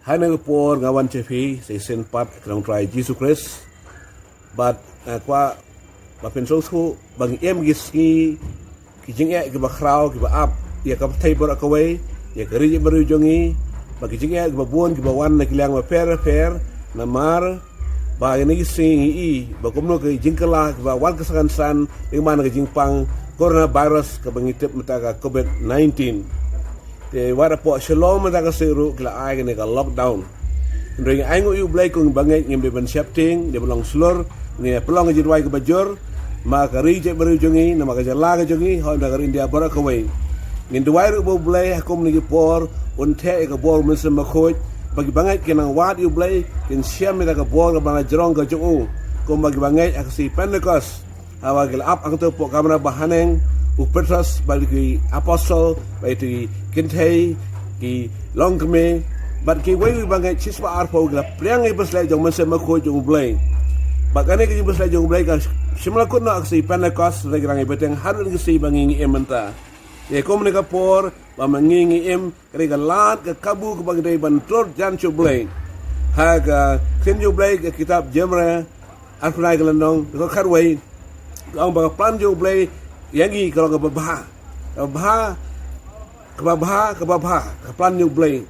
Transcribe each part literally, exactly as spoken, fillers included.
Ha kane ka por nga wan sha phi sa shisien pat ha ka kyrteng U Trai Jisu Khrist. Bad nga kwah ba phin sngewthuh ba ngi im ki sngi ki jingeh kiba khraw kiba ap ïa ka pyrthei baroh kawei, ïa ka ri jaitbynriew jong ngi, ba ki jingeh kiba bun kiba wan na ki liang bapher bapher. Namar ba ïa kine ki sngi ngi i ba kumno ka jingkylla kiba wan ka san san lyngba ka jingpang coronavirus kaba ngi tip mynta ka covid nineteen. Te wat hapoh Shillong mynta ka sngi ruh ki la ai kane ka lockdown. Hynrei ngi ainguh ïa U Blei kum ngi bangeit ngim dei ban sheptieng, dei ban long shlur, ngi pynlong ka jingduwai kaba jur, namar ka ri jaitbynriew jong ngi, namar ka jylla ka jong ngi, hooid namar ka ri India baroh kawei. Ngin duwai ruh ba U Blei ha kum kine ki por un theh ïa ka bor u Mynsiem Bakhuid, ba ki bangeit kin nang wad ïa U Blei, kin shem ïa ka bor kaba la jrong ka jong u, kumba ki bangeit ha ka sngi Pentecost. Haba ki la ap hangto hapoh kamra bahaneng, u Petros bad ki apostol bad ki kynthei, ki longkmie bad kiwei kiwei bangeit shispah arphew ki la pdiang ïa ka jingpynshlur jong U Mynsiem Bakhuid jong U Blei. Bad kane ka jingpynshlur jong U Blei ka shym la kut noh ha ka sngi Pentecost, hynrei ka dang ïa bteng haduh kane ka sngi ba ngi ngi im mynta. Ïa kum kane ka por ba ma ngi ngi im, ka dei ka lad ka kabu kaba ngi dei ban tur jan sha U Blei. Ha ka ktien jong U Blei ka kitab Jeremiah arphew lai ka lynnong, ka khatwei, ka ong ba ka plan jong U Blei ïa ngi ka long kaba bha. Kaba bha, kaba bha, kaba bha, ka plan jong U Blei.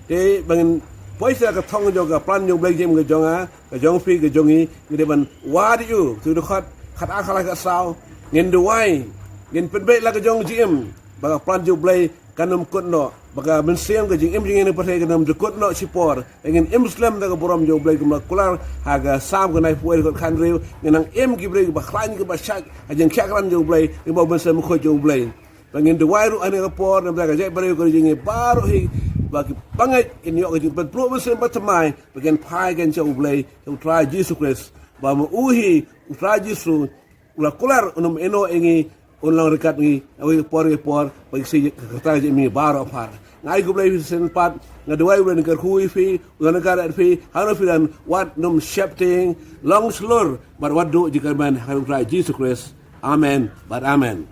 Te ba ngin poi sha ka thong jong ka plan jong U Blei, jingim ka jong nga, ka jong phi, ka jong ngi, ngi dei ban wad ïa u. Te u dkhot khatar, khatlai, khatsaw, ngin duwai, ngin pynbeit la ka jong jingim ba ka plan jong U Blei kan ym kut noh, ba ka mynsiem ka jingim jong ngi ha kane ka pyrthei kan ym jukut noh shipor. Ngin im slem da ka burom jong U Blei kumba kular ha ka Salm ka khyndai phew wei dkhot khathynriew, ngin nang im ki briew kiba khlaiñ kiba shait ha jingkhiah krat jong U Blei, ïa ka bor u Mynsiem Bakhuid jong U Blei. Ba ngin duwai ruh ha kane ka por namar ka jaitbynriew ka ri jong ngi baroh hi, ba ki bangeit kin ïoh ka jingpynpluh mynsiem bathymmai, ba kin phai kin sha U Blei, sha U Trai Jisu Khrist. Ba ma u hi, U Trai Jisu, u la kular un ym ïehnoh ïa ngi, un long ryngkat ngi ha kawei ka por ka por, ba ngi sngewthuh ka kata ka jingim baroh phar. Nga ai khublei ïa phi sa shisien pat, nga duwai U Blei un kyrkhu ïa phi, un ryngkat ïa phi, hangno phi don, wat nym sheptieng, long shlur bad wat duh jingkyrmen, ha ka kyrteng U Trai Jisu Khrist. Amen bad amen.